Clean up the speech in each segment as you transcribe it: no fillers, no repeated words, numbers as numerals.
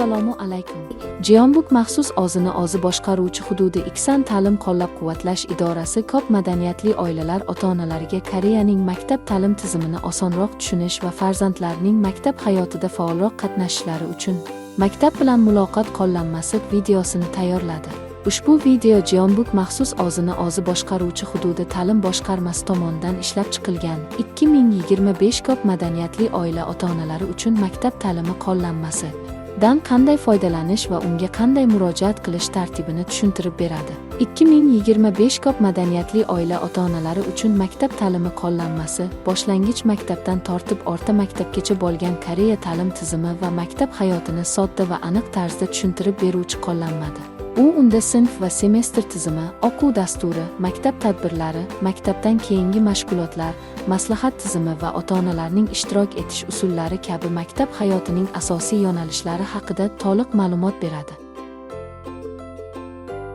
Assalomu alaykum. Jeonbuk maxsus o'zini o'zi boshqaruvchi hududi Iksan ta'lim qo'llab-quvvatlash idorasi ko'p madaniyatli oilalar ota-onalariga Koreyaning maktab ta'lim tizimini osonroq tushunish va farzandlarining maktab hayotida faolroq qatnashishlari uchun Maktab bilan muloqot qo'llanmasi videosini tayyorladi. Ushbu video Jeonbuk maxsus o'zini o'zi boshqaruvchi hududi ta'lim boshqarmasi tomonidan ishlab chiqilgan 2025 ko'p madaniyatli oila ota-onalari uchun maktab ta'limi qo'llanmasi dan qanday foydalanish va unga qanday murojaat qilish tartibini tushuntirib beradi. 2025 ko'p madaniyatli oila ota-onalari uchun maktab ta'limi qo'llanmasi boshlang'ich maktabdan tortib o'rta maktabgacha bo'lgan Koreya ta'lim tizimi va maktab hayotini sodda va aniq tarzda tushuntirib beruvchi qo'llanmadir. U unda sinf va semestr tizimi, o'quv dasturi, maktab tadbirlari, maktabdan keyingi mashg'ulotlar, maslahat tizimi va ota-onalarning ishtirok etish usullari kabi maktab hayotining asosiy yo'nalishlari haqida to'liq ma'lumot beradi.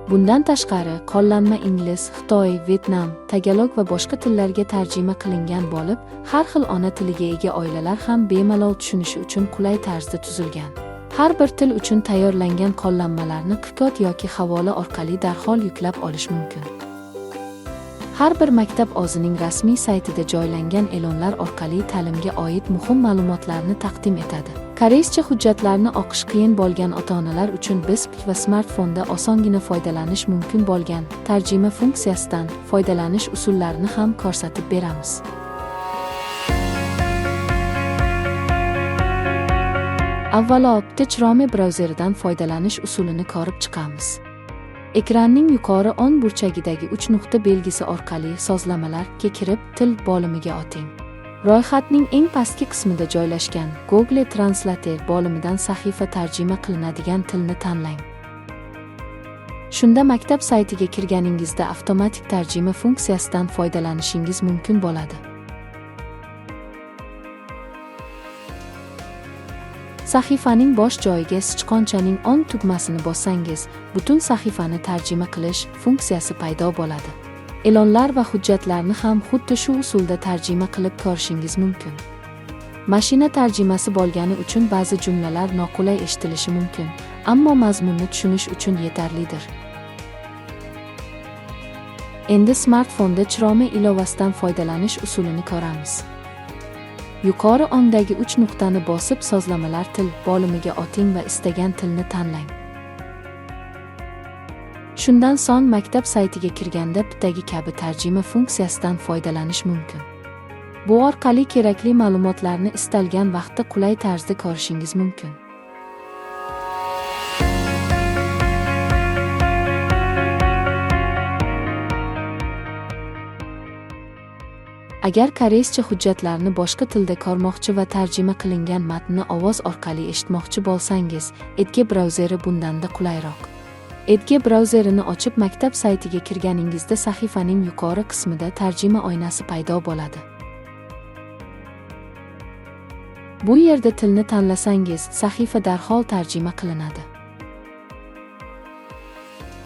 Bundan tashqari, qo'llanma ingliz, xitoy, vyetnam, tagalog va boshqa tillarga tarjima qilingan bo'lib, har xil ona tiliga ega oilalar ham bemalol tushunishi uchun qulay tarzda tuzilgan. Har bir til uchun tayyorlangan qo'llanmalarni QR yoki havola orqali darhol yuklab olish mumkin. Har bir maktab o'zining rasmiy saytida joylangan e'lonlar orqali ta'limga oid muhim ma'lumotlarni taqdim etadi. Koreyscha hujjatlarni o'qish qiyin bo'lgan ota-onalar uchun biz va smartfonda osongina foydalanish mumkin bo'lgan tarjima funksiyasidan foydalanish usullarini ham ko'rsatib beramiz. Avvalo, bitta Chrome brauzeridan foydalanish usulini ko'rib chiqamiz. Ekranning yuqori o'ng burchagidagi 3 nuqta belgisi orqali sozlamalarga kirib, til bo'limiga o'ting. Ro'yxatning eng pastki qismida joylashgan Google Translate bo'limidan sahifa tarjima qilinadigan tilni tanlang. Shunda maktab saytiga kirganingizda avtomatik tarjima funksiyasidan foydalanishingiz mumkin bo'ladi. Sahifaning bosh joyiga sichqonchaning o'ng tugmasini bossangiz, butun sahifani tarjima qilish funksiyasi paydo bo'ladi. E'lonlar va hujjatlarni ham xuddi shu usulda tarjima qilib ko'rishingiz mumkin. Mashina tarjimasi bo'lgani uchun ba'zi jumlalar noqulay eshitilishi mumkin, ammo mazmunni tushunish uchun yetarlidir. Endi smartfonda Chrome ilovasidan foydalanish usulini ko'ramiz. Yuqori o'ngdagi 3 nuqtani bosib, sozlamalar til bo'limiga o'ting va istagan tilni tanlang. Shundan so'ng maktab saytiga kirganda bittagi kabi tarjima funksiyasidan foydalanish mumkin. Bu orqali kerakli ma'lumotlarni istalgan vaqtda qulay tarzda ko'rishingiz mumkin. Agar koreyscha hujjatlarni boshqa tilda ko'rmoqchi va tarjima qilingan matnni ovoz orqali eshitmoqchi bo'lsangiz, Edge brauzeri bundanda qulayroq. Edge brauzerini ochib, maktab saytiga kirganingizda sahifaning yuqori qismida tarjima oynasi paydo bo'ladi. Bu yerda tilni tanlasangiz, sahifa darhol tarjima qilinadi.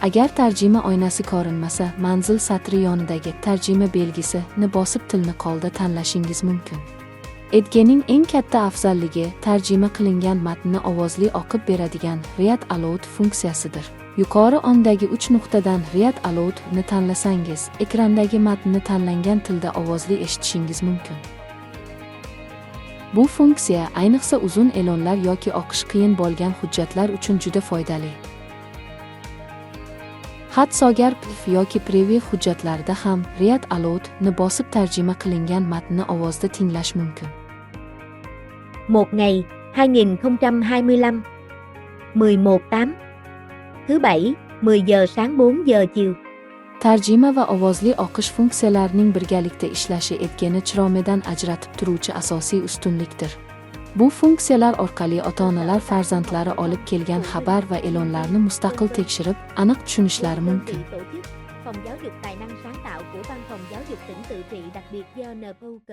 Agar tarjima oynasi ko'rinmasa, manzil satri yonidagi tarjima belgisini bosib tilni qo'lda tanlashingiz mumkin. Edgening eng katta afzalligi tarjima qilingan matnni ovozli o'qib beradigan Read Aloud funksiyasidir. Yuqori o'ngdagi 3 nuqtadan Read Aloud ni tanlasangiz, ekrandagi matnni tanlangan tilda ovozli eshitishingiz mumkin. Bu funksiya ayniqsa uzun e'lonlar yoki o'qish qiyin bo'lgan hujjatlar uchun juda foydali. Hatto agar PDF yoki preview hujjatlarida ham Read Aloud ni bosib tarjima qilingan matnni ovozda tinglash mumkin. Một ngày, 2025. 11 8. Thứ Bảy, 10 giờ sáng 4 giờ chiều. Tarjima va ovozli o'qish funksiyalarining birgalikda ishlashi Edgeni Chromedan ajratib turuvchi asosiy ustunlikdir. Bu funksiyalar orqali ota-onalar farzandlari olib kelgan xabar va e'lonlarni mustaqil tekshirib, aniq tushunishlari Đơn vị mumkin. Tổ chức, Phòng Giáo dục Tài năng sáng tạo của Văn phòng Giáo dục tỉnh tự trị đặc biệt GNPUK.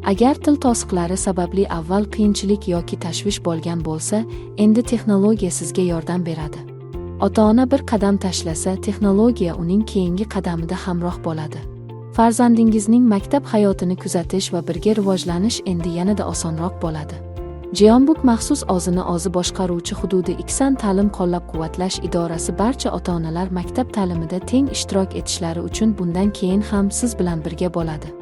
Agar til to'siqlari sababli avval qiyinchilik yoki tashvish bo'lgan bo'lsa, endi texnologiya sizga yordam beradi. Ota-ona bir qadam tashlasa, texnologiya uning keyingi qadamida hamroh bo'ladi. Farzandingizning maktab hayotini kuzatish va birga rivojlanish endi yanada osonroq bo'ladi. Jeonbuk maxsus o'zini o'zi boshqaruvchi hududi Iksan ta'lim qo'llab-quvvatlash idorasi barcha ota-onalar maktab ta'limida teng ishtirok etishlari uchun bundan keyin ham siz bilan birga bo'ladi.